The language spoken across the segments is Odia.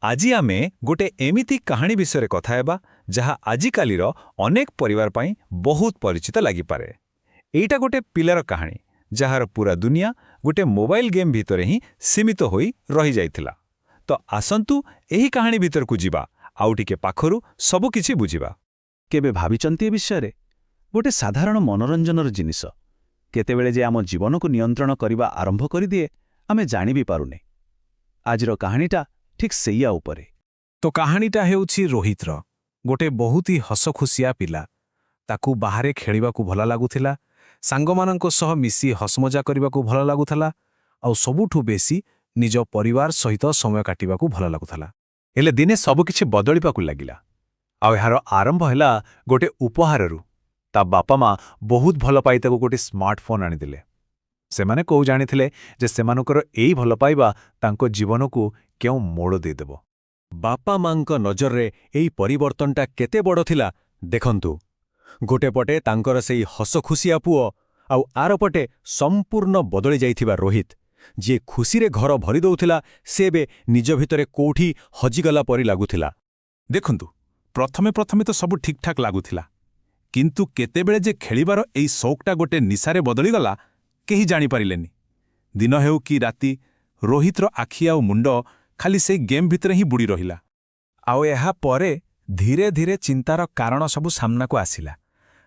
ଆଜି ଆମେ ଗୋଟେ ଏମିତି କାହାଣୀ ବିଷୟରେ କଥା ହେବା, ଯାହା ଆଜିକାଲିର ଅନେକ ପରିବାର ପାଇଁ ବହୁତ ପରିଚିତ ଲାଗିପାରେ। ଏଇଟା ଗୋଟେ ପିଲାର କାହାଣୀ, ଯାହାର ପୁରା ଦୁନିଆ ଗୋଟେ ମୋବାଇଲ ଗେମ୍ ଭିତରେ ହିଁ ସୀମିତ ହୋଇ ରହିଯାଇଥିଲା। ତ ଆସନ୍ତୁ, ଏହି କାହାଣୀ ଭିତରକୁ ଯିବା ଆଉ ଟିକେ ପାଖରୁ ସବୁକିଛି ବୁଝିବା। କେବେ ଭାବିଛନ୍ତି ଏ ବିଷୟରେ? ଗୋଟେ ସାଧାରଣ ମନୋରଞ୍ଜନର ଜିନିଷ କେତେବେଳେ ଯେ ଆମ ଜୀବନକୁ ନିୟନ୍ତ୍ରଣ କରିବା ଆରମ୍ଭ କରିଦିଏ, ଆମେ ଜାଣି ବି ପାରୁନେ। ଆଜିର କାହାଣୀଟା ଠିକ୍ ସେଇଆ ଉପରେ। ତ କାହାଣୀଟା ହେଉଛି ରୋହିତର, ଗୋଟେ ବହୁତ ହି ହସଖୁସିଆ ପିଲା। ତାକୁ ବାହାରେ ଖେଳିବାକୁ ଭଲ ଲାଗୁଥିଲା, ସାଙ୍ଗମାନଙ୍କ ସହ ମିଶି ହସମଜା କରିବାକୁ ଭଲ ଲାଗୁଥିଲା ଆଉ ସବୁଠୁ ବେଶୀ ନିଜ ପରିବାର ସହିତ ସମୟ କାଟିବାକୁ ଭଲ ଲାଗୁଥିଲା। ହେଲେ ଦିନେ ସବୁକିଛି ବଦଳିବାକୁ ଲାଗିଲା ଆଉ ଏହାର ଆରମ୍ଭ ହେଲା ଗୋଟେ ଉପହାରରୁ। ତା ବାପା ମା ବହୁତ ଭଲ ପାଇ ତାକୁ ଗୋଟେ ସ୍ମାର୍ଟଫୋନ୍ ଆଣିଦେଲେ। ସେମାନେ କୋଉ ଜାଣିଥିଲେ ଯେ ସେମାନଙ୍କର ଏଇ ଭଲ ପାଇବା ତାଙ୍କ ଜୀବନକୁ କେଉଁ ମୋଡ଼ ଦେଇଦେବ? ବାପା ମାଙ୍କ ନଜରରେ ଏଇ ପରିବର୍ତ୍ତନଟା କେତେ ବଡ଼ ଥିଲା ଦେଖନ୍ତୁ। ଗୋଟେ ପଟେ ତାଙ୍କର ସେଇ ହସଖୁସିଆ ପୁଅ ଆଉ ଆରପଟେ ସମ୍ପୂର୍ଣ୍ଣ ବଦଳି ଯାଇଥିବା ରୋହିତ। ଯିଏ ଖୁସିରେ ଘର ଭରି ଦଉଥିଲା, ସେ ଏବେ ନିଜ ଭିତରେ କୋଉଠି ହଜିଗଲା ପରି ଲାଗୁଥିଲା। ଦେଖନ୍ତୁ, ପ୍ରଥମେ ପ୍ରଥମେ ତ ସବୁ ଠିକ୍ଠାକ୍ ଲାଗୁଥିଲା, କିନ୍ତୁ କେତେବେଳେ ଯେ ଖେଳିବାର ଏଇ ସଉକଟା ଗୋଟେ ନିଶାରେ ବଦଳିଗଲା, କେହି ଜାଣିପାରିଲେନି। ଦିନ ହେଉ କି ରାତି, ରୋହିତର ଆଖି ଆଉ ମୁଣ୍ଡ ଖାଲି ସେଇ ଗେମ୍ ଭିତରେ ହିଁ ବୁଡ଼ି ରହିଲା। ଆଉ ଏହା ପରେ ଧୀରେ ଧୀରେ ଚିନ୍ତାର କାରଣ ସବୁ ସାମ୍ନାକୁ ଆସିଲା।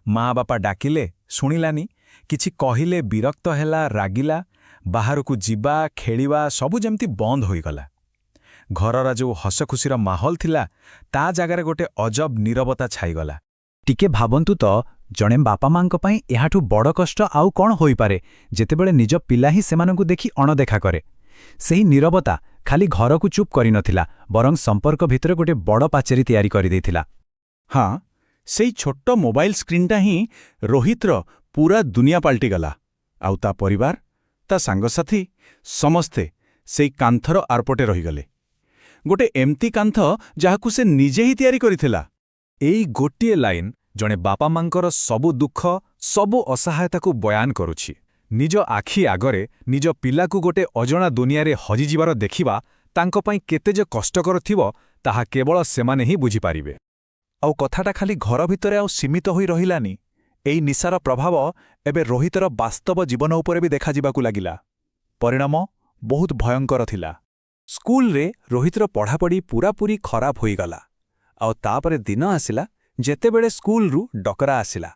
ମା ବାପା ଡାକିଲେ ଶୁଣିଲାନି, କିଛି କହିଲେ ବିରକ୍ତ ହେଲା, ରାଗିଲା। ବାହାରକୁ ଯିବା, ଖେଳିବା ସବୁ ଯେମିତି ବନ୍ଦ ହୋଇଗଲା। ଘରର ଯୋଉ ହସଖୁସିର ମାହୋଲ ଥିଲା, ତା ଜାଗାରେ ଗୋଟେ ଅଜବ ନୀରବତା ଛାଇଗଲା। ଟିକେ ଭାବନ୍ତୁ ତ, ଜଣେ ବାପା ମାଙ୍କ ପାଇଁ ଏହାଠୁ ବଡ଼ କଷ୍ଟ ଆଉ କ'ଣ ହୋଇପାରେ, ଯେତେବେଳେ ନିଜ ପିଲା ହିଁ ସେମାନଙ୍କୁ ଦେଖି ଅଣଦେଖା କରେ? ସେହି ନୀରବତା ଖାଲି ଘରକୁ ଚୁପ୍ କରିନଥିଲା, ବରଂ ସମ୍ପର୍କ ଭିତରେ ଗୋଟେ ବଡ଼ ପାଚେରୀ ତିଆରି କରିଦେଇଥିଲା। ହଁ, ସେଇ ଛୋଟ ମୋବାଇଲ ସ୍କ୍ରିନ୍ଟା ହିଁ ରୋହିତର ପୁରା ଦୁନିଆ ପାଲଟିଗଲା। ଆଉ ତା ପରିବାର, ତା ସାଙ୍ଗସାଥୀ ସମସ୍ତେ ସେଇ କାନ୍ଥର ଆରପଟେ ରହିଗଲେ, ଗୋଟେ ଏମିତି କାନ୍ଥ ଯାହାକୁ ସେ ନିଜେ ହିଁ ତିଆରି କରିଥିଲା। ଏଇ ଗୋଟିଏ ଲାଇନ୍ ଜଣେ ବାପା ମାଙ୍କର ସବୁ ଦୁଃଖ, ସବୁ ଅସହାୟତାକୁ ବୟାନ କରୁଛି। ନିଜ ଆଖି ଆଗରେ ନିଜ ପିଲାକୁ ଗୋଟେ ଅଜଣା ଦୁନିଆରେ ହଜିଯିବାର ଦେଖିବା ତାଙ୍କ ପାଇଁ କେତେ ଯେ କଷ୍ଟକର ଥିବ, ତାହା କେବଳ ସେମାନେ ହିଁ ବୁଝିପାରିବେ। ଆଉ କଥାଟା ଖାଲି ଘର ଭିତରେ ଆଉ ସୀମିତ ହୋଇ ରହିଲାନି। ଏଇ ନିଶାର ପ୍ରଭାବ ଏବେ ରୋହିତର ବାସ୍ତବ ଜୀବନ ଉପରେ ବି ଦେଖାଯିବାକୁ ଲାଗିଲା। ପରିଣାମ ବହୁତ ଭୟଙ୍କର ଥିଲା। ସ୍କୁଲରେ ରୋହିତର ପଢ଼ାପଢ଼ି ପୂରାପୂରି ଖରାପ ହୋଇଗଲା। ଆଉ ତାପରେ ଦିନ ଆସିଲା ଯେତେବେଳେ ସ୍କୁଲରୁ ଡକରା ଆସିଲା।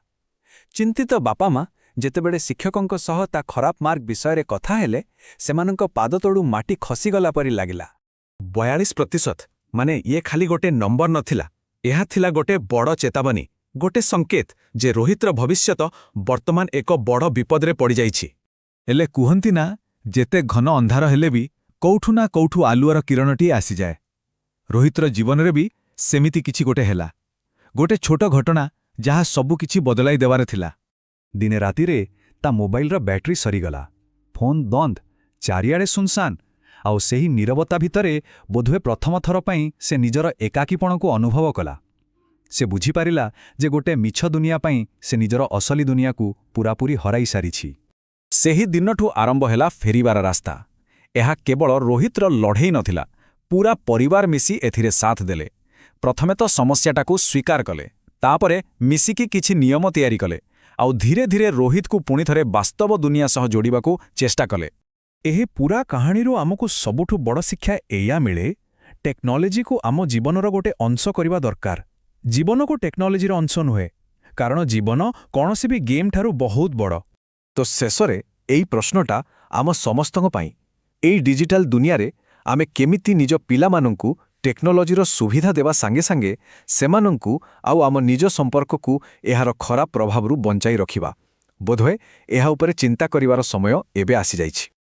ଚିନ୍ତିତ ବାପା ମା ଯେତେବେଳେ ଶିକ୍ଷକଙ୍କ ସହ ତା ଖରାପ ମାର୍କ ବିଷୟରେ କଥା ହେଲେ, ସେମାନଙ୍କ ପାଦତଳୁ ମାଟି ଖସିଗଲା ପରି ଲାଗିଲା। 42% ମାନେ ଇଏ ଖାଲି ଗୋଟେ ନମ୍ବର ନଥିଲା। ଏହା ଥିଲା ଗୋଟେ ବଡ଼ ଚେତାବନୀ, ଗୋଟେ ସଂକେତ ଯେ ରୋହିତର ଭବିଷ୍ୟତ ବର୍ତ୍ତମାନ ଏକ ବଡ଼ ବିପଦରେ ପଡ଼ିଯାଇଛି। ହେଲେ କୁହନ୍ତି ନା, ଯେତେ ଘନ ଅନ୍ଧାର ହେଲେ ବି କୋଉଠୁ ନା କୋଉଠୁ ଆଲୁଅର କିରଣଟିଏ ଆସିଯାଏ। ରୋହିତର ଜୀବନରେ ବି ସେମିତି କିଛି ଗୋଟେ ହେଲା, ଗୋଟେ ଛୋଟ ଘଟଣା, ଯାହା ସବୁକିଛି ବଦଳାଇ ଦେବାର ଥିଲା। ଦିନେ ରାତିରେ ତା ମୋବାଇଲର ବ୍ୟାଟେରୀ ସରିଗଲା। ଫୋନ୍ ବନ୍ଦ, ଚାରିଆଡ଼େ ସୁନସାନ। ଆଉ ସେହି ନୀରବତା ଭିତରେ ବୋଧହୁଏ ପ୍ରଥମ ଥର ପାଇଁ ସେ ନିଜର ଏକାକୀପଣକୁ ଅନୁଭବ କଲା। ସେ ବୁଝିପାରିଲା ଯେ ଗୋଟେ ମିଛ ଦୁନିଆ ପାଇଁ ସେ ନିଜର ଅସଲି ଦୁନିଆକୁ ପୂରାପୂରି ହରାଇ ସାରିଛି। ସେହି ଦିନଠୁ ଆରମ୍ଭ ହେଲା ଫେରିବାର ରାସ୍ତା। ଏହା କେବଳ ରୋହିତର ଲଢ଼େଇ ନଥିଲା, ପୁରା ପରିବାର ମିଶି ଏଥିରେ ସାଥ ଦେଲେ। ପ୍ରଥମେ ତ ସମସ୍ୟାଟାକୁ ସ୍ୱୀକାର କଲେ, ତାପରେ ମିଶିକି କିଛି ନିୟମ ତିଆରି କଲେ ଆଉ ଧୀରେ ଧୀରେ ରୋହିତକୁ ପୁଣିଥରେ ବାସ୍ତବ ଦୁନିଆ ସହ ଯୋଡ଼ିବାକୁ ଚେଷ୍ଟା କଲେ। ଏହି ପୁରା କାହାଣୀରୁ ଆମକୁ ସବୁଠୁ ବଡ଼ ଶିକ୍ଷା ଏଇଆ ମିଳେ, ଟେକ୍ନୋଲୋଜିକୁ ଆମ ଜୀବନର ଗୋଟେ ଅଂଶ କରିବା ଦରକାର, ଜୀବନକୁ ଟେକ୍ନୋଲୋଜିର ଅଂଶ ନୁହେଁ। କାରଣ ଜୀବନ କୌଣସି ବି ଗେମ୍ ଠାରୁ ବହୁତ ବଡ଼। ତ ଶେଷରେ ଏଇ ପ୍ରଶ୍ନଟା ଆମ ସମସ୍ତଙ୍କ ପାଇଁ, ଏଇ ଡିଜିଟାଲ ଦୁନିଆରେ ଆମେ କେମିତି ନିଜ ପିଲାମାନଙ୍କୁ ଟେକ୍ନୋଲୋଜିର ସୁବିଧା ଦେବା ସାଙ୍ଗେ ସାଙ୍ଗେ ସେମାନଙ୍କୁ ଆଉ ଆମ ନିଜ ସମ୍ପର୍କକୁ ଏହାର ଖରାପ ପ୍ରଭାବରୁ ବଞ୍ଚାଇ ରଖିବା? ବୋଧହୁଏ ଏହା ଉପରେ ଚିନ୍ତା କରିବାର ସମୟ ଏବେ ଆସିଯାଇଛି।